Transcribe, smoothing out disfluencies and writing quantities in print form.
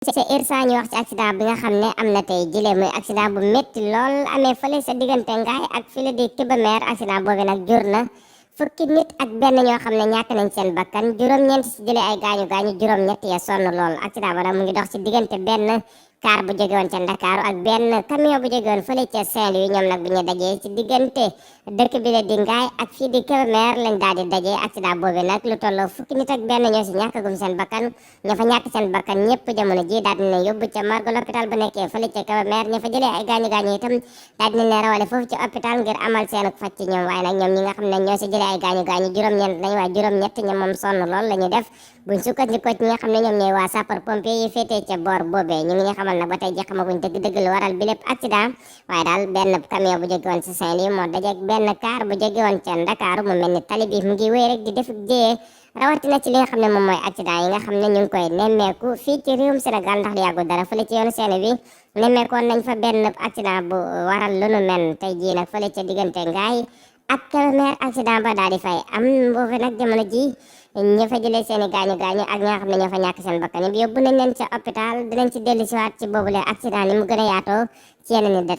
ca Irsa ñu wax ci accident bi nga xam ne am na tey jëlee muy accident bu métti lool amee fële sa diggante Ngaay ak fële di Kébémer accident boobu nag jur na fukki nit ak benn ñoo xam ne ñàkk nañ seen bakkan juróom-ñeent si jëlee ay gaañu gaañu juróom-ñett ya sonn lool accident ba nag mu ngi dox ci diggante benn car bu jóge woon ca Ndakaaru ak benn camion bu jóge woon fële ca Saint-Louis ñoom nag bu ñu dajee ci diggante dëkk bi la di Ngaay ak fii di Kébémer lañ daal di dajee accident boobu nag lu tolloo fukki nit ak benn ñoo si ñàkkagum seen bakkan ña fa ñàkk seen bakkan ñëpp jamono ji daal dina yóbbu ca morgue l'hôpital bu nekkee fële ca Kébémer ña fa jëlee ay gaañu gaañu itam daal dina leen rawale foofu ci hôpital ngir amal seen faj ci ñoom waaye nag ñoom ñi nga xam ne ñoo si jëlee ay gaañu gaañu juróom-ñeent lañ waaye juróom-ñett ña moom sonn lool la ñu def buñ sukkandikoo ci ñi nga xam ne ñoom ñooy waa sapeur pompier yi féetee ca boor boobee ñu ngi ñu xamal nag ba tey ji xamaguñ dëgg-dëgg lu waral bi lépp accident waaye daal benn camion bu jóge woon ci Saint-Louis moo dajeeg benn car bu jóge woon ca Ndakaaru mu mel ni tali bi mu ngi wéy rek di def jéyee rawatina ci li nga xam ne moom mooy accident yi nga xam ne ñu ngi koy nemmeeku fii ci réewum Sénégal ndax lu yàggul dara fële ci yoonu Saint-Louis bi nemmeekoon nañ fa benn accident bu waral lu nu mel tey jii nag fële ca diggante Ngaay ak Kébémer accident ba daal di fay am boobu nag jamono ji ña fa jëlee seen i gaañu gaañu ak ñi nga xam ne ñoo fa ñàkk seen bakkan yëpp yóbbu nañ leen ca hôpital dinañ ci dellu si waat ci boobule accident ni mu gën a yaatoo ci yeneen i détails